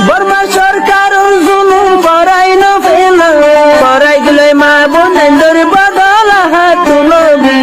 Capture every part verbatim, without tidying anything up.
Borma sorkaror zulum forai no fela, forai dile ma bonaindor bodol ahat tulobi,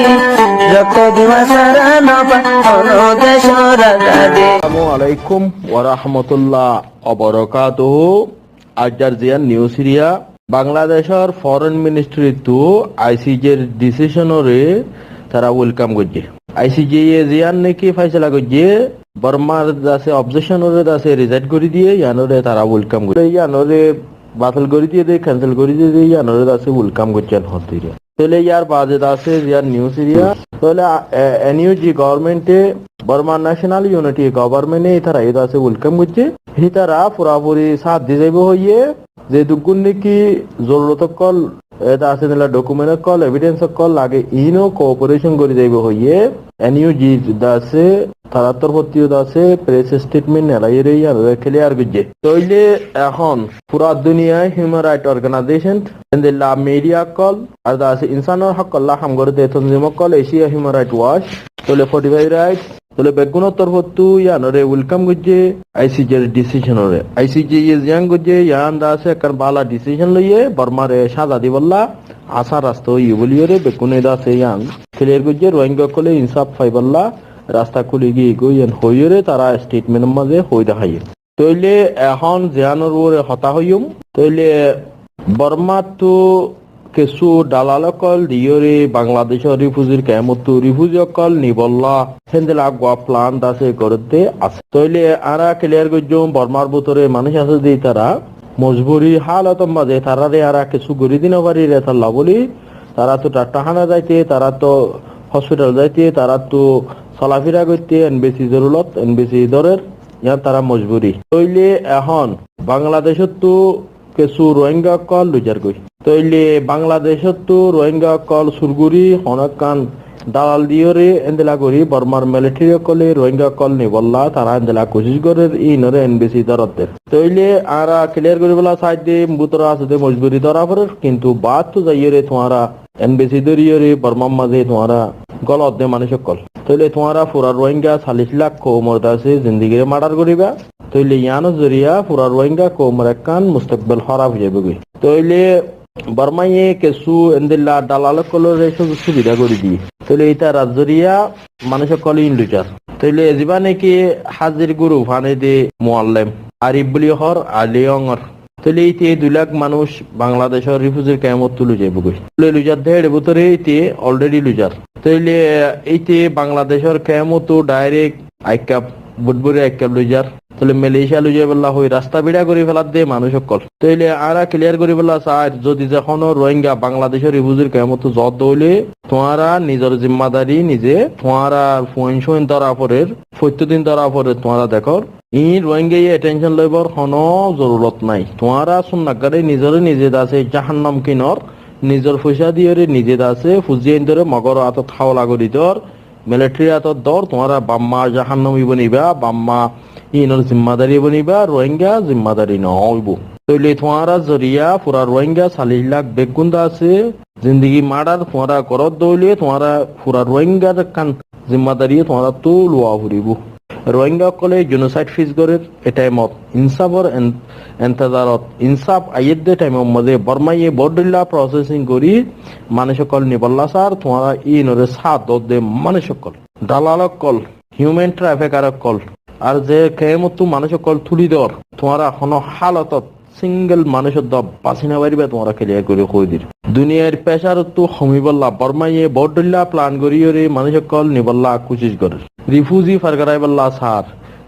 rokto diwa sara no pa, hono decor azadi. Assalamu alaikum wa rahmatullah wa barakatuhu. Aijjar ziyán news iriya, Bangladecor foreign ministry ttu I C J r decision ore tara welcome goijje. I C J e ziyán niki faisala goijje, Bormar dase objection ore dase reject gori diye, yián ore tara welcome goijje. Yián ore batil gori diye de, cancel gori diye de, yián ore dase welcome goijje hoddire. Tóile yar bade dase ziyán news iriya. Tóile, a, e, N U G government e, Borma National Unity Government e ítara e dase welcome goijje. Ítara furafuri sáth di zaibo hoiye, ze dukkun niki zorurot okkol, e, dase nila document okkol, evidence okkol lage, ino cooperation gori zaibo hoiye. N U G dase tarar torfottu dase press statement nelaiyore yián ore clear goijje. Tóile ehón fura duniyai human right organization, endilla media okkol, ar dase insanor hók olla ham gore de tonzim okkol, Asia Human Right Watch, tóile Fortify Rights, tóile beggunor torfottu yián ore welcome goijje I C J r decision ore. I C J e ziyán goijje yián dase ekkán bála decision loiye, Bormare sáza dibolla asan rasta óiye buliyore beggune dase yián clear goijje, Rohingya okkole insaf faibolla rasta kuli giyegoi yián hoiyore tara statement or maze hoi dahaiye. Tóile ehón ziyánor uore hotá hoiyum, tóile Bormattu kessú dalal okkol diyore Bangladecor refugee r kemottu refugee okkol nibolla héndilla eggwá plan dase goredde ase. Tóile añára clear goijjum, Bormar bútore manúic ase de ítara mojburi halotor maze, tarare añára kessú gori di no fari, etolla buli tarattu dhaktarhána zaite, tarattu hospital zaite, tarattu solafira goitte, N B C zorurot, N B C dorer, yián tara mojburi. Tóile ehón Bangladecottu kessú Rohingya okkol lujar goi. Tóile Bangladecottu Rohingya okkol sur gori hono ekkán dalal diyore endilla gori Bormar military okkole Rohingya okkol nibolla tara endilla kucic gorer, inore N B C doredde. Tóile añára clear goribolla saidde, bútore ase de mojburi dora forer, kintu baáttu zaiyore tuáñra N B C doriyore Bormar maze tuáñra golodde manúic okkol. Tóile tuáñra fura Rohingya callic lak koumor dase zindigire murder goriba. Tóile yiánor zoriya fura Rohingya koumor ekkán mustakbel hóraf ói zaibogoi. Tóile Bormaye kessú endilla dalal okkolore suzuk subida gori diye. Tóile ítarar zoriya manúic okkol in lujar. Tóile ziba niki házir group ane de muallem Arif buli hoór, Ali Ongor. Tóile íte dui lak manúic Bangladecor refugee r kemottu luzaibo goi. Tóile lujar de héçe bútore íte already lujar. Tóile íte Bangladecor kemottu direct aikkap, bot bori aikkap lujar. Tóile Malaysia luzaibólla hoi rasta bira gori feladde manúic okkol. Tóile añára clear goribolla sair, zodi ze hono Rohingya Bangladecor refugee r kemottu zodde óile, tuáñra nizor zimmadari nize, tuáñra fuain suain dora forer, foittó din dora forer tuáñra dekór. Iín Rohingya ye attention loibar hono zorurot nai. Tuáñra sunnaggare nizore nize dase jahannam kinor, nizor foisa diyore nize dase fuzi aindore Mogor atot hawala gori dor, military atot dor, tuáñra bamma jahannami boniba, bamma inor zimmadari boniba, Rohingya zimmadari no óibo. Tóile tuáñra zoriya fura Rohingya callic lak beggún dase zindigi murder tuáñra goródde óile tuáñra fura Rohingyar ekkán zimmadari tuáñrattu luwa foribo. Rohingya okkole genocide face gorer e time ot, insaf or en-, entezarot, insaf aiyér de time or maze Bormaye bout dhoilla processing gori manúic okkol nibolla sar, tuáñra inore sáth dodde manúic okkol. Dalal okkol, human trafficker okkol, ar ze kemottu manúic okkol tuli dor, tuáñra hono halotot single manúic oddo basi no fariba, tuáñra clear gori hoi dir. Duniyair pressure ottu homibolla Bormaye bout dhoilla plan goriyore manúic okkol nibolla kucic gorer. Refugee forgaraibolla sar.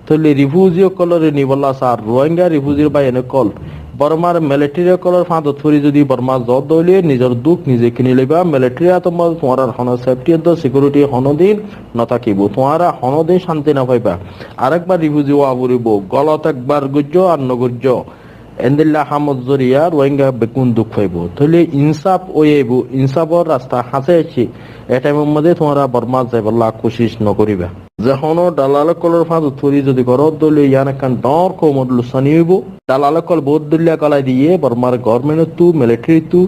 Tóile refugee okkolore nibolla sar, Rohingya refugee r báiyain okkol. Bormar military okkolor fañdot fori zodi Borma zodde óile nizor duk nize kini loiba, military ator maze tuáñrar hono safety oddo security hono din no tákibo, tuáñra hono din cánti no faiba. Arekbar refugee ówa foribo, golot ekbar goijjo ar no goijjo. Endilla hamor zoriya Rohingya beggún duk faibo. Tóile insaf ói aibo, insaf or rasta hañse aiccé. E time or maze tuáñra Borma zaibolla kucic no goriba. Ze hono dalal okkolor fañdot fori zodi goródde óile yián ekkán dhoóñr koumor luksani óibo. Dalal okkol bout dhoilla golai diye, Bormar government ottu, military ttu,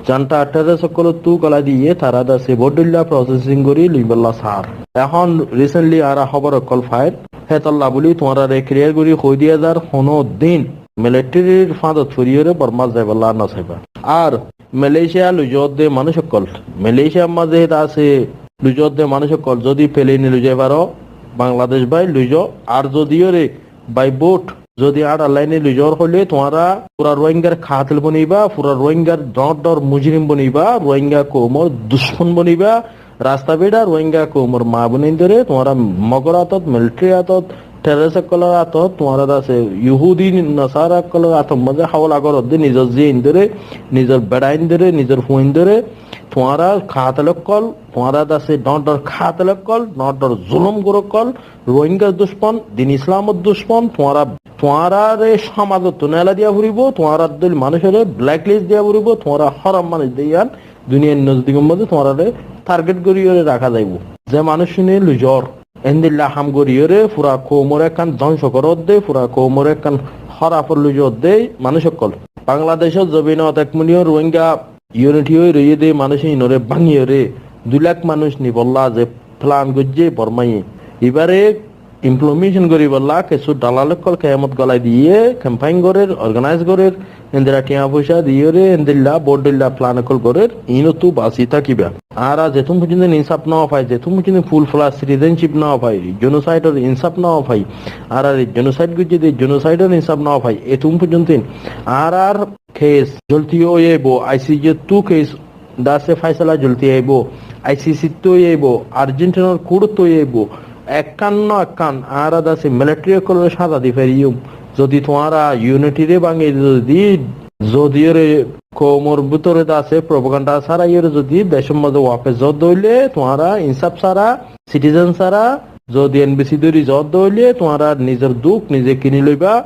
junta terrorist okkolottu golai diye, tara dase bout dhoilla processing gori loibolla sar. Ehón recently añára hóbor ókkol fair. Hétolla buli tuáñrare clear gorí hoi diya zar, honó din military r fáñdot foriyóre Bormát zaibolla nosaiba. Ar Malaysia luizo de manúic ókkol, Malaysia r mazé de asé luizo de manúic ókkol, zodi plane e luizai faro, Bangladesh bái luizo, ar zodi yóre by boat, zodi añárar line e luizor hoilé tuáñra fura Rohingyar katel boniba, fura Rohingyar dhoóñr dhoóñr mujrim boniba, Rohingya koumor ducmon boniba, rasta beça Rohingya koumor maa bonaindóre tuáñra Mogor átot, military átot, terrorist ókkolor átot, tuáñra de asé Yuhudi Nasara ókkolor átor mazé háwala goródde, nizor ziyaindóre, nizor beçaindóre, nizor fuaindóre, tuáñra katel ókkol, tuáñra de asé dhoóñr dhoóñr katel ókkol, dhoóñr dhoóñr zulumgor ókkol, Rohingyar ducmon, din Islamor ducmon, tuáñra, tuáñrare somazottú neelai diya foribó, tuáñrar dóil manúicoré blacklist diya foribó, tuáñra hóram manúic de yián duniyair nozdikor mazé tuáñrare target goríyore raká zaibo. Ze manúiccúne luizor, endilla ham goríyore fura koumore ekkán dóngco goródde, fura koumore ekkán hórafor luizodde manúic ókkol. Bangladecor zobinot ek million Rohingya unity ói roiyé de manúic inore báñgiyore dui lak manúic nibolla ze plan goijjé Bormaye, ibare implementation goríbolla kessú dalal ókkol kemot golai diyé, campaign gorér, organize gorér, endilla thiañ foicá diyóre, endilla bor dilla plan ókkol gorér, iínottú basi tákiba. Añára zetún foijjonto insaf no fai, zetún foijjonto full fledged citizenship no fai, genocide or insaf no fai, añárar genocide goijjé de genocide or insaf no fai, etún foijjonto añárar case joldi ói aibó, I C J ttú case de asé faisala joldi aibó, I C C ttú ói aibó, Argentina r court ttú ói aibó, ekkán no ekkán añára de asé military ókkolore saza di fariyum. Zodi tuáñra unity re báñgi zodi, zodi ore koumor bútore de asé propaganda sáraiyore zodi decor mazé wafes zodde óile tuáñra insaf sára, citizen sára, zodi N B C dóri zodde óile tuáñra nizor duk nize kini loiba.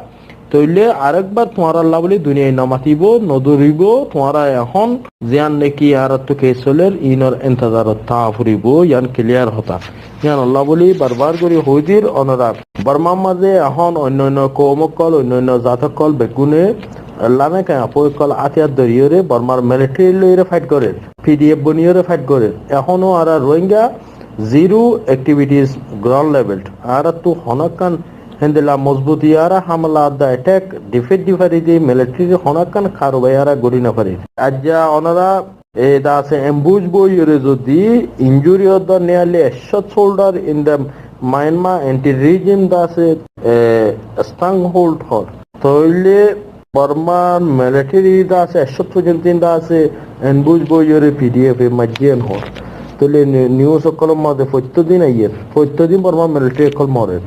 Tóile arekbar tuáñralla buli duniyai no matibó, no dóribo, tuáñra ehón ziyán niki añárattú case solér, iínor entezarot táa foribó, yián clear hotá. Yíanolla buli barbar gorí hoóidir onorá. Bormar mazé ehón oinno oinno koum ókkol, oinno oinno zat ókkol beggúne lame kempo ókkol átiyar dóriyoré Bormar military loiyóre fight gorér, P D F boniyóre fight gorér. Ehóno añára Rohingya zero activities ground level. Añárattú honókkan héndilla mozbuti añára hámela adda attack defeat di fari de military honókkan karubai añára gorí no fari. Aijja onorá e de asé ambush boiyóre zodi injury ódde nearly ekcó soldier in the Myanmar anti-regime de asé, e, stronghold hoór. Tóile Bormar military de asé ekcó foijjonto de asé ambush boiyóre P D F e maijjé hoór. Tóile ni-, news ókkolor mazé foittó din aiyér, foittó din Bormar military ókkol morer.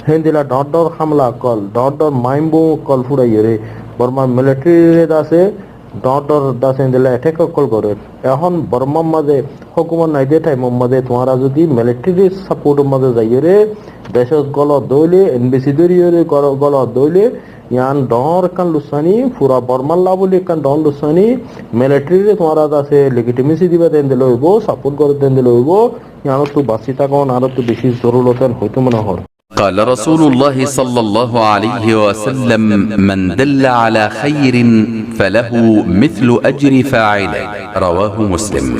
Héndilla dhoóñr dhoóñr hámela ókkol, dhoóñr dhoóñr mine bomb ókkol furaiyóre Bormar military re de asé dhoóñr dhoóñr de asé héndilla attack ókkol gorér. Ehón Bormar mazé hókumot nai de time or mazé tuáñra zodi military support or mazé zaiyóre decot golodde óile, N B C dóriyoré golo-, golodde óile, yián dhoóñr ekkán luksani, fura Bormalla buli ekkán dhoóñr luksani, military re tuáñra de asé legitimacy diba de endilla óibo, support gorér de endilla óibo, yiánottú basi tákon añárattú beci zorurot en hoitó mone hoór. قال رسول الله صلى الله عليه وسلم: من دل على خير فله مثل أجر فاعله. رواه مسلم.